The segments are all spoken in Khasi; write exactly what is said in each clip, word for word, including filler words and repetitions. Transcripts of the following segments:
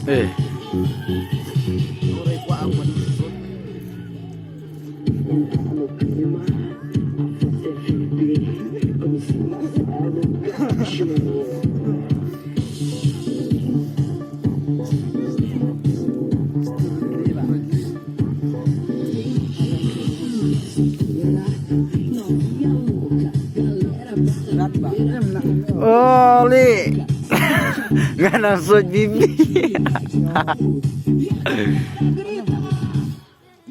Eh. Oli. Nga nang sut bibi.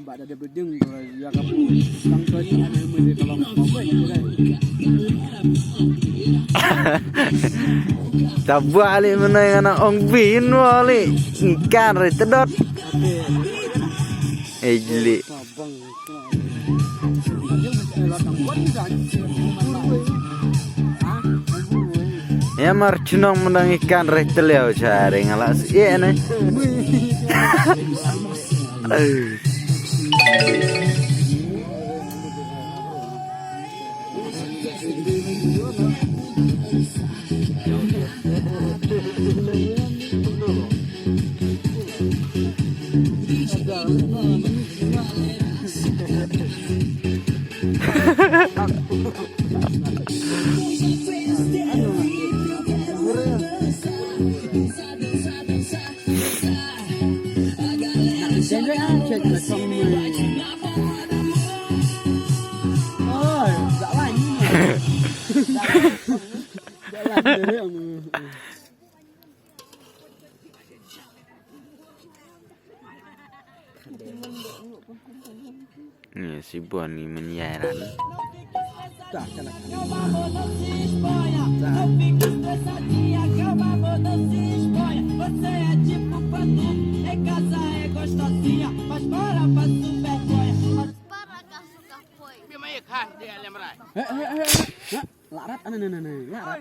Ba da da beding tu ya ka pu. Sang tu ni ada yang boleh kalau mau buat je lah. Tabah Ali menai ngana ong bin wali. Ikan ri tedot. Eh, jeli. Ya mar chnong mendang ikan ri teliau cari ngala si ne. Ni si Bon ni menyaran. Larat, ana, ana, ana, larat.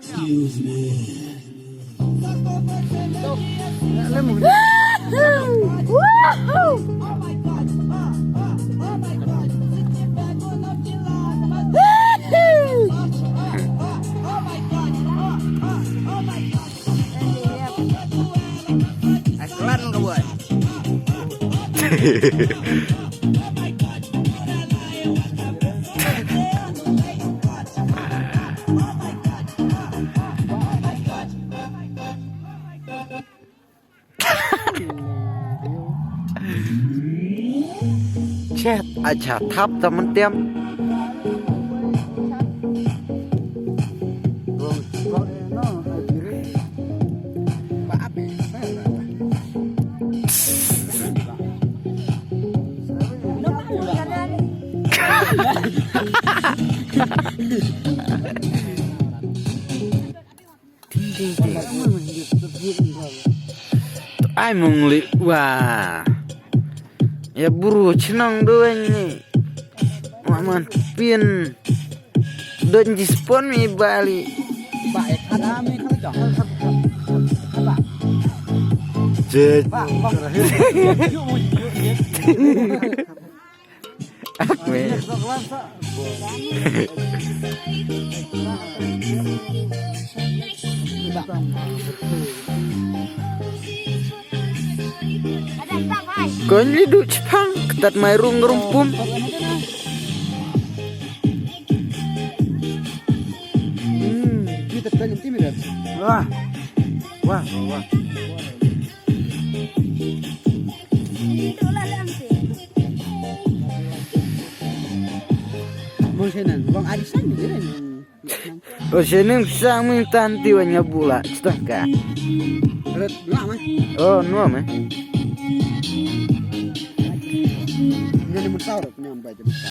Aslan ka buat. Chet, acha thap ta mentiam. Ai mung li wa. Ya buru chnong duan ni. Wa man pin. Don ji spon mi bali. Ba ek hada mi kala jong. Kala. Je. Ba ba. Ak me. Kon li du chpang tat mai rung rung pum. Hmm, kita tanya tim ya. Wah. Wah, wah. Mo senen, bang arisan ni. O senen sang min tan ti wan nyabu la, staka. Ret, nuam eh. Oh, nuam eh. Ngani mun saur, nyam baje.